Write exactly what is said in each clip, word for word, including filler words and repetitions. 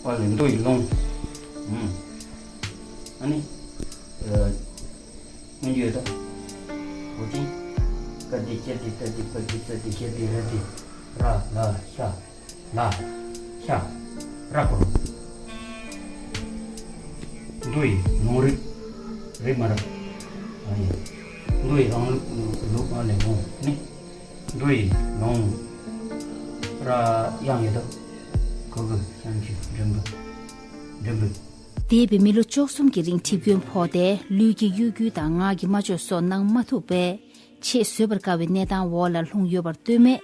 པ་ལས་མདོ་ཡི་ལུང་། ཨ་ནི། སྔོན་འཇུག་ཡོད་དོ། གོ་ཅིང་། ཀ་དི་ཀྱ་དི་ཏ་དི་པ་དི་ཙ་དི་ཤ་དི་ར་དི། ར་ལ་ཤ། ལ། ཤ། ར་སྐོར། མདོ་ཡི་ལུང་རིགས། རིགས་མ་རབ། ཨ་ཡེ། མདོ་ཡི་རང་ལུགས་ལུགས་ཨ་ལས་འོང་ནི། མདོ་ཡི་ལུང་། ར་དབྱངས་ཡོད་དོ། གུ་གུ་ཤམ་ཤུ་འགྲེང་བུ། འགྲེང་བུ། འདས་པའི་མི་ལོ་བཅུ་གསུམ་གྱི་རིང་གྲིབ་སྐྱོན་ཕོག་སྟེ་ལུས་ཀྱི་གཡོ་འགུལ་དང་ངག་གི་སྨྲ་བརྗོད་སོགས་གནང་མ་ཐུབ་པས། ཆེས་བཟོད་པར་དཀའ་བའི་གནས་སྟངས་འོག་ལ་ལྷུང་ཡོད་པར་ལྟོས་མེད།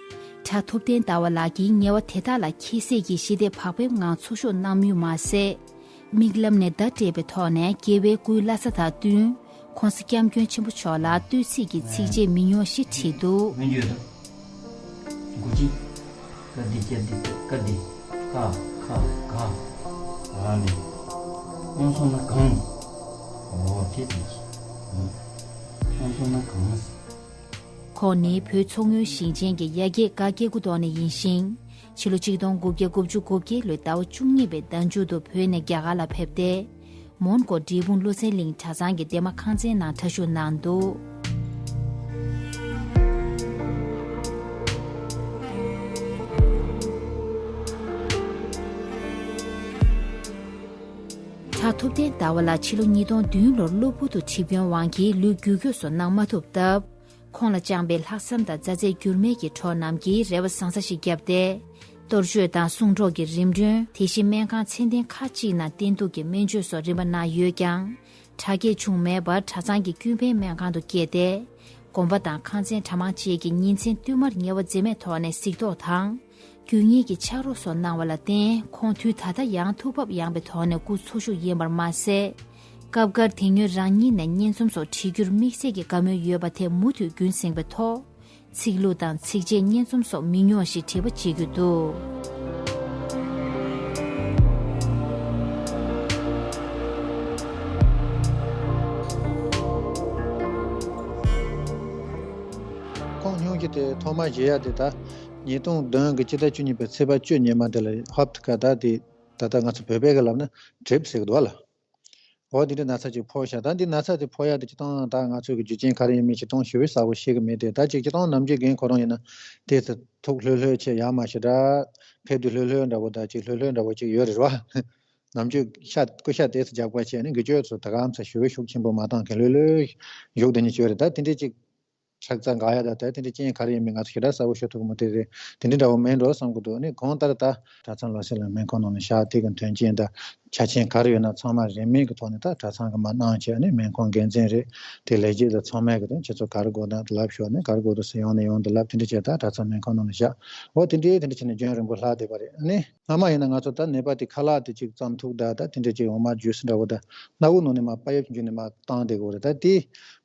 གྲྭ་ཐུབ་བསྟན་ཟླ་བ་ལགས་ཀྱིས་ཉེ་བ་དེ་དག་ལ་ཁྱད་བསད་ཀྱིས་ཞི་བདེ་བག་ཕེབས་ངང་འཚོ་བཞུགས་གནང་མུས་མ་ཟད། མིག་ལམ་ནས་བརྡ་སྤྲད་པའི་ཐོག་ནས་རྒྱལ་བའི་སྐུའི་བླ་གཟའ་དང་བསྟུན། ྋགོང་ས་ྋསྐྱབས་མགོན་ཆེན་པོ་མཆོག་ལ་བསྟོད་ཚིག་གི་ཚིགས་བཅད་མི་ཉུང་ཞིག་བྲིས་འདུག། མི་འགྱུར་དུ། མགོ་ཅིང་། ཀ་དི་ཀྱ་དི་ཏ་ཀ་དི། ཀ་ཁ་ག། ག་ནས། ཀོང་སོང་ན་གང་། འོ་དེ་དེ། ཀོང་སོང་ན་གང་། ཁོང་ནི་བོད་མཚོ་སྔོན་ཞིང་ཆེན་གྱི་ཡ་གྱལ་ག་སྐྱེ་རྒུ་མདོ་ནས་ཡིན་ཞིང་། ཕྱི་ལོ་ཆིག་སྟོང་དགུ་བརྒྱ་དགུ་བཅུ་གོ་བརྒྱད་ལོའི་ཟླ་བ་བཅུ་གཉིས་པའི་ཟླ་མཇུག་ཏུ་བོད་ནས་རྒྱ་གར་ལ་ཕེབས་ཏེ། མོན་གྷོ་འབྲས་སྤུངས་བློ་གསལ་གླིང་གྲྭ་ཚང་གི་འདན་མ་ཁང་ཚན་ནང་གྲྭ་ཞུགས་གནང་འདུག། གྲྭ་ཐུབ་བསྟན་ཟླ་བ་ལགས་ཕྱི་ལོ་ཉིས་སྟོང་བདུན་ལོར་གློ་བུར་དུ་གྲིབ་སྐྱོན་དབང་གིས་ལུས་འགུལ་སྐྱོད་སོགས་གནང་མ་ཐུབ་སྟབས། ཁོང་ལ་བཅངས་པའི་ལྷག་བསམ་དང་མཛའ་བརྩེ་འགྱུར་མེད་ཀྱི་གྲོགས་རྣམས་ཀྱིས་རེ་བ་བཟང་ས་ཞིག་བརྒྱབ་སྟེ། གཏོར་བཅོས་དང་སྲུང་འཕྲོག་གི་རིམ་གྲོན། དེ་བཞིན་སྨན་ཁང་ཚད་ལྡན་ཁག་ཅིག་ནང་བསྟེན་གཏུགས་ཀྱི་སྨན་བཅོས་སོགས་རིམ་པ་གནང་ཡོད་ཀྱང་། དྲག་སྐྱེད་བྱུང་མེད་པར་གྲྭ་ཚང་གི་ཀུན་ཕན་སྨན་ཁང་དུ་བསྐྱལ་ཏེ། དགོན་པ་དང་ཁང་ཚན་གྲྭ་མང་བཅས་ཀྱིས་ཉིན་མཚན་བསྟུད་མར་ཉེ་བར་འཛེམ་མེད་ཐོག་ནས་གཟིགས་རྟོག་དང་། རྒྱུ་གཉིས་ཀྱི་ཕྱག་རོགས་སོགས་གནང་བ་ལ་བརྟེན། ཁོང་དུས་ད་ལྟ་ཡང་ཐུགས་བབ་ཡངས་པའི་ཐོག་ནས་སྐུ་འཚོ་བཞུགས་ཡིན་པར་མ་ཟད། སྐབས་འགར་དེ་སྔོན་རང་ཉིད་ནས་སྙན་རྩོམ་སོགས་བྲིས་རྒྱུར་དམིགས་བསལ་གྱི་དགའ་མོས་ཡོད་པ་དེ་མུ་མཐུད་རྒྱུན་བསྲིངས་པའི་ཐོག། ཚིག་ལྷུག་དང་ཚིགས་བཅད་སྙན་རྩོམ་སོགས་མི་ཉུང་བ་ཞིག་བྲིས་པ་བརྗེད་རྒྱུ་འདུག། ཁོང་སྙུང་གཞི་དེ་ཐོག་མར་བཞེས་ཡ་དེ་ད་ཉིས་སྟོང་བདུན་གྱི་སྤྱི་ཟླ་བཅུ་གཉིས་པའི་ཚེས་པ་བཅུ་ཉིན་མ་དེ་ལ་ཧོབ་ཏེ་ཁ་བརྡ་དེ་ད་ལྟ་ང་ཚོ་བོད་པའི་གི་ལབ་ན་གྲིབ་ཟེར་གི་འདུག་བ་ལ། འོ་དེ་འདྲའི་ན་ཚ་ཅིག་ཕོག་ཤག་ད་འདི་ན་ཚ་དེ་ཕོག་ཡ་དེ་སྤྱིར་བཏང་ད་ང་ཚོ་གི་རྒྱུ་རྐྱེན་ག་རེ་ཡིན་མིན་སྤྱིར་བཏང་ཞེ་པོ་གསལ་པོ་ཤེས་གི་མེད་དེ། ད་ཅིག་སྤྱིར་བཏང་ནམ་རྒྱུན་རྒན་ཁོ་རང་ཡིན་ན་དེ་ཚོ་ཐུགས་ལྷོད་ལྷོད་བྱས་ཡ་མ་ཤི་དྲ་ཕེབས་དུས་ལྷོད་ལྷོད་འདྲ་པོ་ད་ཅིག་ལྷོད་ལྷོད་འདྲ་པོ་ཅིག་ཡོད་རེད་བ། ནམ་རྒྱུན་ཤ་སྐུ་ཤ་དེ་ཚོ་རྒྱག་པ་བྱས་ནས་འགུལ་སྐྱོད་ཚོ་ད་ག་ཚ་ཞེ་པོ་ཤུགས་ཆེན་པོ་མ་བཏང་མཁན་ལྷོད་ལྷོད་བཞུགས་དེ་ཉིད་ཡོད་རེད། ད་དེ་འདྲའི་ཅིག་ཁྲག་རྩ་འགག་ཡ་ད་ལྟ་དེ་འདྲའི་རྐྱེན་ག་རེ་ཡིན་མིན་ང་ཚོ་ཞེ་དྲག་གསལ་པོ་ཤོད་ཐུབ་ཀྱི་མི་འདུག་རེད། དེ་འདྲའི་འདྲ་བོ་མེད་འགྲོ་བསམ་གྱི་འདུག་ཨ་ནི་གང་ལྟར་ད་གྲྭ་ཚང་ལོ་སེ་ལ་སྨན་ཁང་ནང་ལ་བཞག་དེ་གི་མཐུན་རྐྱེན་དང་ཆ་རྐྱེན་ག་རེ་ཡོད་ན་ཚང་མ་རིན་མེད་ཀྱི་ཐོག་ནས་ད་གྲྭ་ཚང་གི་མ་གནང་བྱས་ཨ་ནི་སྨན་ཁང་འགན་འཛིན་རེད། དེ་ལས་བྱེད་དང་ཚང་མས་གི་དོན་ཁྱེད་ཚོ་ག་རེ་དགོས་ན་ལབ་ཤོག་ཨ་ནི་ག་རེ་དགོས་འདུག་ཟེར་ཡོང་ནས་ཡོང་དུ་ལབ་དེ་འདྲ་བྱས་ད་གྲྭ་ཚང་སྨན་ཁང་ནང་ལ་བཞག་འོ་དེ་འདྲའི་དེ་འདྲ་བྱས་ནས་རྒྱུན་རིང་པོ་ལྷག་བསྡད་པ་རེད། ཨ་ནི་སྔ་མ་ཡིན་ན་ང་ཚོ་ད་ནད་པ་དེ་ཁ་ལག་དེ་ཅིག་རྩམ་ཐུག་ད་ད་དེ་འདྲ་ཅིག་འོ་མ་ཇུས་འདྲ་བོ་ད་སྣ་བུག་ནང་ནས་མ་པ་ཡབ་ཀྱི་མཇུག་ནས་མ་བཏང་བསྡད་དགོས་རེད། ད་དེ་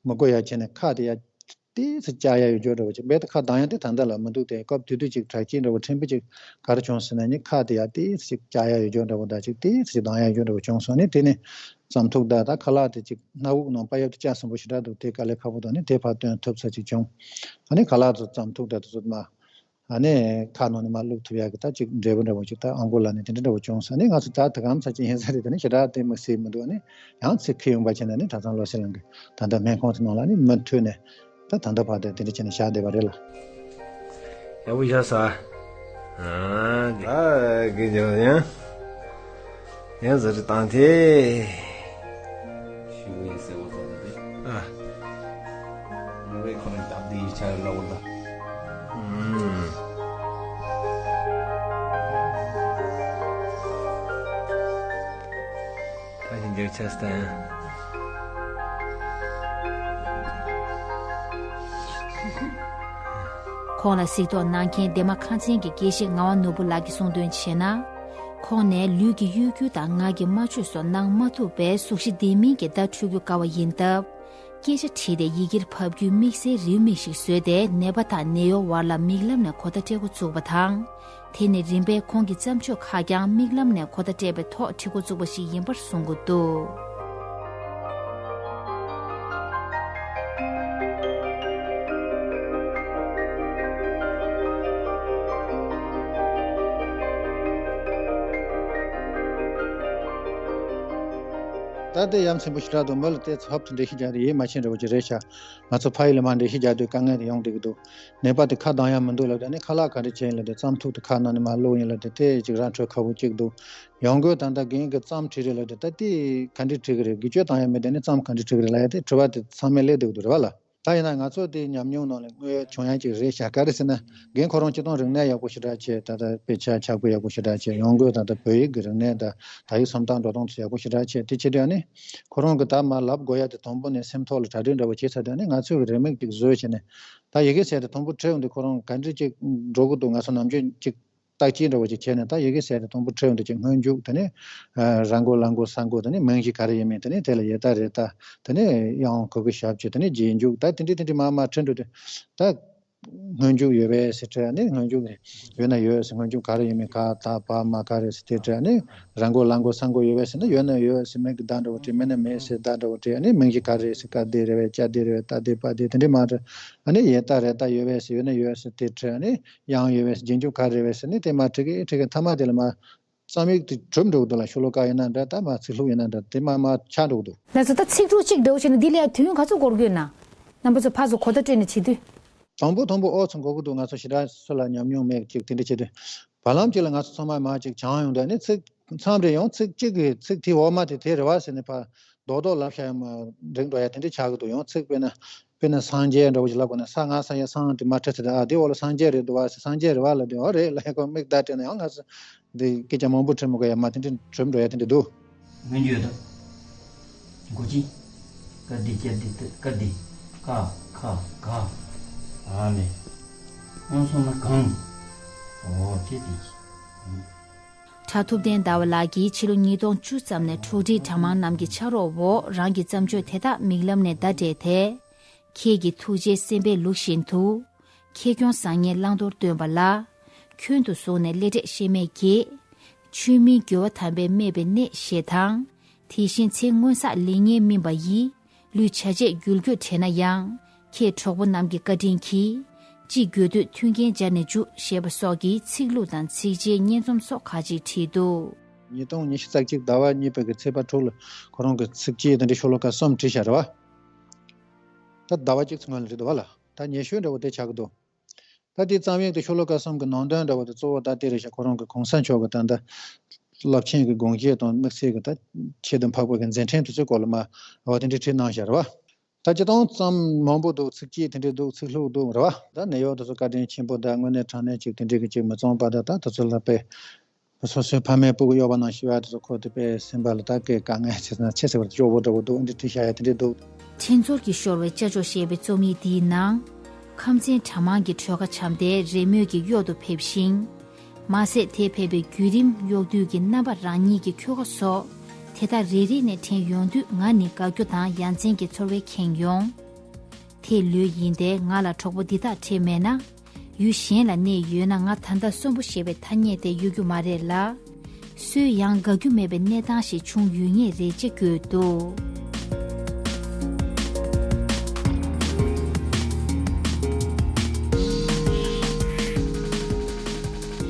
མི་དགོས་ཡ་བྱས་ནས་ཁ་དེ་ཡ། ཏོག་ཙམ་བཅག་ཡ་ཡོད་རྒྱུ་འདྲ་བོ་ཅིག་རྦད་དེ་ཁ་གདངས་ཡ་དེ་ད་ལྟ་ལ་མི་འདུག་སྟེ། སྐབས་དེ་དུས་ཅིག་དྲག་སྐྱེད་འདྲ་བོ་ཕྲན་བུ་ཅིག་ག་རེ་བྱུང་ཟེར་ན་ནི་ཁ་དེ་ཡ་ཏོག་ཙམ་ཅིག་བཅག་ཡ་ཡོད་རྒྱུ་འདྲ་བོ་དང་ཅིག་ཏོག་ཙམ་ཅིག་གདངས་ཡ་ཡོད་རྒྱུ་འདྲ་བོ་བྱུང་སོང་ནི། དེ་ནི་རྩམ་ཐུག་དང་ད་ཁ་ལག་དེ་ཅིག་སྣ་བུག་ནང་པ་ཡབ་དེ་བཅག་སོང་པོ་ཞེ་དྲག་འདུག་དེ་དཀའ་ལས་ཁག་པོ་དང་ནི་དེ་ཕར་བཏོན་ཐུབ་ས་ཅིག་བྱུང་། ཨ་ནི་ཁ་ལག་ཚོ་རྩམ་ཐུག་དང་དེ་ཚོ་མ། ཨ་ནི་ཁ་ནང་ནས་མར་བླུགས་ཐུབ་ཡག་གི་ད་ཅིག་འབྲས་བུ་འདྲ་བོ་ཅིག་ད་ཨང་ཀོ་ལ་ནས་དེ་འདྲ་འདྲ་བོ་བྱུང་སོང་། ཨ་ནི་ང་ཚོ་ད་ད་གམ་ཚ་ཅིག་ཡིན་ས་རེད། ད་ནི་ཞེ་དྲག་དེ་མི་སྲིད་མི་འདུག་ཨ་ནི་ཡང་ཚིག་ཁུ་ཡོང་པ་བྱས་ན་ནི་གྲྭ་ཚང་བློ་གསལ་གླིང་གི་ད་ལྟ་སྨན་ཁང་དེ་ནང་ལ་ནི་མུ་མཐུད་ནས་ད་ད་ལྟ་བར་དུ་དེ་འདྲ་བྱས་ནས་བཞག་བསྡད་པ་རེད་ལ། ཡག་པོ་བཞག་ས། ཨ་དགེ་རྒན་ཡང་ཡང་ཟ་རི་བཏང་ཐེ། ཞུ་བའི་སེ་བོ་ཙམ་དེ། ཨ། ངོ་བོའི་ཁོ་ནས་སྟབས་བདེ་ཡི་ཆ་ལ་འོ་ད། ཨུམ། ད་ཞིག་འཇོག་ཆ་སྟེ། ཁོང་ལ་གཟིགས་རྟོག་གནང་མཁན་འདན་མ་ཁང་ཚན་གྱི་དགེ་བཤེས་ངག་དབང་ནོར་བུ་ལགས་ཀྱིས་གསུངས་དོན་བྱས་ན། ཁོང་ནས་ལུས་ཀྱི་གཡོ་འགུལ་དང་ངག་གི་སྨྲ་བརྗོད་སོགས་གནང་མ་ཐུབ་པས་གཟུགས་གཞི་ལྡན་མིན་གྱི་བརྡ་འཕྲོད་རྒྱུ་དཀའ་བ་ཡིན་སྟབས། སྐད་ཆ་བྲིས་ཏེ་ཡི་གེར་ཕབ་རྒྱུའི་དམིགས་བསལ་རེའུ་མིག་ཞིག་བཟོས་ཏེ་ནད་པ་དང་ནད་གཡོག་དབར་ལ་མིག་ལམ་ནས་གོ་བརྡ་སྤྲད་འགོ་བཙུགས་པ་དང་། དེ་ནི་རིམ་པས་ཁོང་གི་བརྩམས་ཆོས་ཁག་ཀྱང་མིག་ལམ་ནས་གོ་བརྡ་སྤྲད་པའི་ཐོག་བྲི་འགོ་བཙུགས་པ་ཞིག་ཡིན་པར་གསུང་གི་འདུག། ད་ལྟ་ཡ་མཚན་པོ་ཞེ་དྲག་འདུག་མི་ལ་དེ་ཚབ་ཏུ་འགྲེལ་བཤད་རྒྱག་དུས་ཡིད་མ་ཆེས་འདྲ་བོ་ཅིག་རེད་ཤག་ང་ཚོ་ཕ་ཡུལ་ལ་མར་འགྲེལ་བཤད་རྒྱག་དུས་དཀའ་ངལ་དེ་ཡོང་བསྡད་ཀྱི་འདུག་ནད་པ་དེ་ཁ་གདངས་ཡ་མི་འདུག་ལབ་དུས་ནི་ཁ་ལག་ག་འདྲ་བྱས་ཡིན་ལབ་དུས་རྩམ་ཐུག་དེ་ཁ་ནང་ནས་མར་བླུགས་ཡིན་ལབ་དུས་དེ་ཅིག་ར་འཕྲོད་ཁག་པོ་ཅིག་འདུག་ཡང་སྒོས་ད་ལྟ་རྒན་གྱིས་རྩམ་བྲིས་རེད་ལབ་དུས་ད་དེ་ག་འདྲས་བྲིས་ཀྱི་རེད། འགུལ་སྐྱོད་བཏང་ཡ་མེད་དེ་ནི་རྩམ་ག་འདྲས་བྲིས་ཀྱི་རེད་ལབ་ཡ་དེ་དྲི་བ་དེ་ཚང་མས་སླེབས་བསྡད་ཀྱི་འདུག་རེད་བ་ལ། ད་ཡིན་ན་ང་ཚོ་དེ་ཉམས་མྱོང་ནང་ལ་དངོས་ཡོད་བྱུང་ཡ་ཅིག་རེད་ཤག་ག་རེ་ཟེར་ན། རྒན་ཁོ་རང་སྤྱིར་བཏང་རིག་གནས་ཡག་པོ་ཞེ་དྲག་བྱས། ད་ལྟ་དཔེ་ཆ་ཕྱག་དཔེ་ཡག་པོ་ཞེ་དྲག་བྱས། ཡང་སྒོས་ད་ལྟ་བོད་ཡིག་གི་རིག་གནས་དང་ད་ཡིག་སུམ་རྟགས་འགྲོ་སྟངས་དེ་ཡག་པོ་ཞེ་དྲག་བྱས། དེ་བྱེད་དུས་ཨ་ནི་ཁོ་རང་གི་ད་མར་ལབ་དགོས་ཡ་དེ་དང་པོ་ནས་སེམས་ཐོག་ལ་གྲ་སྒྲིག་འདྲ་བོ་བྱས་ཚར་དུས་ཨ་ནི་ང་ཚོས་རེའུ་མིག་ཅིག་བཟོས་བྱས་ནས་ད་ཡི་གེ་ཟེར་དེ་དང་པོ་བྲིས་ཡོང་དུས་ཁོ་རང་ག་འདྲ་ཅིག་འགྲོ་གི་འདུག་ང་ཚོ་ནམ་རྒྱུན་ཅིག་བརྟག་དཔྱད་འདྲ་བོ་ཅིག་བྱས་ནས་ད་ཡི་གེ་ཟེར་དེ་དང་པོ་བྲིས་ཡོང་དུས་ཅིག་སྔོན་འཇུག་དེ་ནས་ར་མགོ་ལ་མགོ་ས་མགོ་དེ་ནས་མིང་གཞི་ག་རེ་ཡིན་མིན་དེ་ནས་དེ་ལ་ཡི་ད་རེ་ད་དེ་ནས་དབྱངས་གུ་གུ་ཞབས་ཀྱུ་དེ་ནས་རྗེས་འཇུག་ད་དེ་འདྲས་དེ་འདྲས་མར་མར་བྲིས་འགྲོ་དུས་ད་སྔོན་འཇུག་ཡོད་པས་ཟེར་བྲིས་ནས་སྔོན་འཇུག་ཡོད་ན་ཡོད་ཟེར། སྔོན་འཇུག་ག་རེ་ཡིན་མིན་ག་ད་བ་མ་ག་རེ་ཟེར་དེ་བྲིས་ནས་ར་མགོ་ལ་མགོ་ས་མགོ་ཡོད་པས་ཟེར་ན་ཡོད་ན་ཡོད་ཟེར། མིང་གི་བརྡ་འདྲ་བོ་བྲིས་མིན་ན་མེད་ཟེར་བརྡ་འདྲ་བོ་བྲིས་ནས་མིང་གཞི་ག་རེ་ཟེར་ཀ་དེ་རེད་པས་ཅ་དེ་རེད་པས་ད་དེ་པ་དེ་དེ་འདྲས་མར་བྲིས་ནས་ཡི་ད་རེ་ད་ཡོད་པས་ཟེར་ཡོད་ན་ཡོད་ཟེར་དེ་བྲིས་ནས། ཡང་ཡོད་པས་རྗེས་འཇུག་ག་རེ་རེད་ཟེར་ནས་དེ་མར་ཁྲིད་ཀྱི་ཁྲིད་ཀྱི་མཐའ་མ་དེ་ལ་མར་རྩོམ་ཡིག་དེ་གྲུབ་འགྲོ་གི་འདུག་ལ། ཤོ་ལོ་ཀ་ཡིན་ན་འདྲ་ད་མར་ཚིག་ལྷུག་ཡིན་ན་འདྲ་དེ་མར་མར་ཆགས་འགྲོ་གི་འདུག་ལགས་སོ། ད་ཚིག་འབྲུ་གཅིག་འདྲ་བོ་བྱས་ན་འདི་ལ་ཡང་དུས་ཡུན་ག་ཚོད་འགོར་གི་ཡོད་ན། རྣམ་པ་ཚོ་ཕར་ཚུར་གོ་བརྡ་སྤྲད་ནས་བྱེད་དུས། དང་པོ་དང་པོ་ཨོ་ཚོ་འགོར་གི་འདུག་ང་ཚོ་ཞེ་དྲག་སུ་ལ་ཉམས་མྱོང་མེད་ཅིག་དེ་འདྲ་བྱེད་དུས། བར་ལམ་གཅིག་ལ་ང་ཚོ་ཚང་མ་མར་ཅིག་སྦྱངས་ཡོང་དུས་ནི་ཚིག་མཚམས་རེ་ཡང་ཚིག་གཅིག་གི་ཚིག་དེ་འོག་མ་དེ་དེ་རེད་བ་ཟེར་ནས་ཕར་རྡོག་རྡོག་ལབ་བཞག་ཡ་མར་འགྲིག་འགྲོ་ཡ་དེ་འདྲ་ཆགས་ཀྱི་འདུག་ཡང་ཚིག་དཔེར་ན། དཔེར་ན་སངས་རྒྱས་འདྲ་བོ་ཞིག་ལབ་དགོས་ན་ས་ང་ས་ཡ་སངས་དེ་མར་ཁྲིད་ཚར་དུས་ཨ་དེ་འོག་ལ་སངས་རྒྱས་རེད་འདུག་བ་ཟེར། སངས་རྒྱས་རེད་བ་ལབ་དུས་ཨོ་རེད་ལབ་ཡ་ཁོ་མིག་བརྡ་སྤྲད་ན་ཡང་ང་ཚོ་འདི་སྐད་ཆ་མང་པོ་དྲི་མི་དགོས་ཡ་མར་དེ་འདྲ་གྲུབ་འགྲོ་ཡ་དེ་འདྲ་འདུག་སྔོན་འཇུག་ཡོད་དོ། མགོ་ཅི། ཀ་དི་ཀྱ་དི་ཏི་ཀ་དི། ཀ་ཁ་ག། ཨ་མེ། ཨང་སོང་ན་གང་། ཨོ་ཅི་དི། གྲྭ་ཐུབ་བསྟན་ཟླ་བ་ལགས་ཀྱིས་ཕྱི་ལོ་ཉིས་སྟོང་བཅུ་ཙམ་ནས་འཕྲོག་བསྲེག་གྲྭ་མང་རྣམས་ཀྱི་ཕྱག་རོགས་འོག་རང་གི་བརྩམས་ཆོས་དེ་དག་མིག་ལམ་ནས་བརྡ་སྤྲད་དེ། ཁྱེད་ཀྱི་ཐུགས་རྗེའི་སེམས་དཔའི་ལུགས་བཞིན་དུ། ཁེ་གྱོང་བཟང་ངན་བླང་དོར་སྟོན་པ་ལ། ཁྱོན་དུ་བཟུང་ནས་ལས་འབྲས་ཤེས་མེད་ཀྱི། ཆོས་མིན་འགྱུར་བ་དམ་པའི་སྨད་པའི་གནས་ཞེས་དང་། དེ་བཞིན་ཚེ་སྔོན་བསགས་ལས་ངན་སྨིན་པ་ཡི། ལུས་བྱ་བྱེད་འགྱུར་འགྱུར་བྲལ་ན་ཡང་། ཁྱེད་གྲོགས་པོ་རྣམས་ཀྱི་བཀའ་དྲིན་གྱིས། ཅི་དགོས་འདོད་མཐུན་རྐྱེན་སྦྱར་ནས་འཇུ་ཞེས་པ་སོགས་ཀྱི་ཚིག་ལྷུག་དང་ཚིགས་བཅད་སྙན་རྩོམ་སོགས་ཁག་ཅིག་བྲིས་འདུག་ཉིས་སྟོང་ཉི་ཤུ་རྩ་གཅིག་ཟླ་བ་གཉིས་པའི་གི་ཚེས་པ་དྲུག་ལ་ཁོ་རང་གི་ཚིགས་བཅད་དེ་འདྲའི་ཤོ་ལོ་ཀ་གསུམ་བྲིས་བཞག་རེད་བ། ད་ཟླ་བ་གཅིག་ཙམ་སྔོན་ལ་བྲིས་འདུག་བ་ལ། ད་ཉེ་ཤོས་འདྲ་བོ་དེ་ཆགས་ཀྱི་འདུག་ད་དེའི་རྩོམ་ཡིག་དེ་ཤོ་ལོ་ཀ་གསུམ་གྱི་ནང་དོན་འདྲ་བོ་དེ་གཙོ་བོ་ད་དེ་རེད་ཤག་ཁོ་རང་གི་གོང་ས་མཆོག་གི་ད་ལྟ་རླབས་ཆེན་གྱི་དགོངས་བཞེད་དང་དམིགས་བསལ་གྱི་ད་ཁྱད་དུ་འཕགས་པ་གི་མཛད་འཕྲིན་དེ་ཚོའི་སྐོར་ལ་མར་འོ་དེ་འདྲའི་བྲིས་གནང་བཞག་རེད་བ། ད་སྤྱིར་བཏང་རྩོམ་མང་པོ་འདུག་ཚིགས་བཅད་དེ་འདྲའི་འདུག་ཚིག་ལྷུག་འདུག་རེད་བ། ད་ནད་གཡོག་དེ་ཚོ་བཀའ་དྲིན་ཆེན་པོ། ད་དངོས་གནས་དྲང་གནས་ཅིག་དེ་འདྲའི་གི་ཅིག་མི་ཚང་པ་ད་ད་དེ་ཚོ་ལ་དཔེ། སོ་སོའི་ཕ་མའི་སྤུ་གུ་གཡོག་པ་ནང་བཞིན་པ་དེ་ཚོ་ཁོ་དེ་དཔེ་སེམས་པ་ལ་ད་དཀའ་དཀའ་ངལ་ཆེ་ན་ཆེ་ཟེར་བ་དེ་སྐྱོ་པོ་འདྲ་བོ་འདུག་འདི་བྲིས་བཞག་ཡ་དེ་འདྲས་འདུག་ཁྲེན་ཚོར་གྱིས་ཤོར་བའི་ཅ་ཅོ་ཞེས་པའི་རྩོམ་ཡིག་འདིའི་ནང་། ཁམས་ཚན་གྲྭ་མང་གི་གྲོས་ཁ་བྱམས་བརྟན་རེས་མོས་ཀྱིས་གཡོག་ཏུ་ཕེབས་ཤིང་། མ་ཟད་དེར་ཕེབས་པའི་བརྒྱུད་རིམ་གཡོག་དུས་ཀྱི་རྣམ་པ་རང་ཉིད་ཀྱི་ཁྱོ་ག་སོགས་དེ་དག་རེ་རེ་ནས་དྲན་ཡོང་དུས་ང་ནི་དགའ་སྐྱོ་དང་ཡ་མཚན་གྱི་ཚོར་བས་ཁེངས་ཡོང་། དེ་ལོས་ཡིན་ཏེ་ང་ལ་གྲོགས་པོ་འདི་དག་འཕྲད་མེད་ན། ཡུལ་གཞན་ལ་གནས་ཡོད་ན་ང་ད་ལྟ་གསོན་པོ་ཞེས་པའི་ཐ་སྙད་དེ་ཡོད་རྒྱུ་མ་རེད་ལ། སུས་ཡང་དགའ་རྒྱུ་མེད་པའི་གནས་སྟངས་ཤིག་བྱུང་ཡོད་ངེས་རེད་ཅེས་བཀོད་འདུག་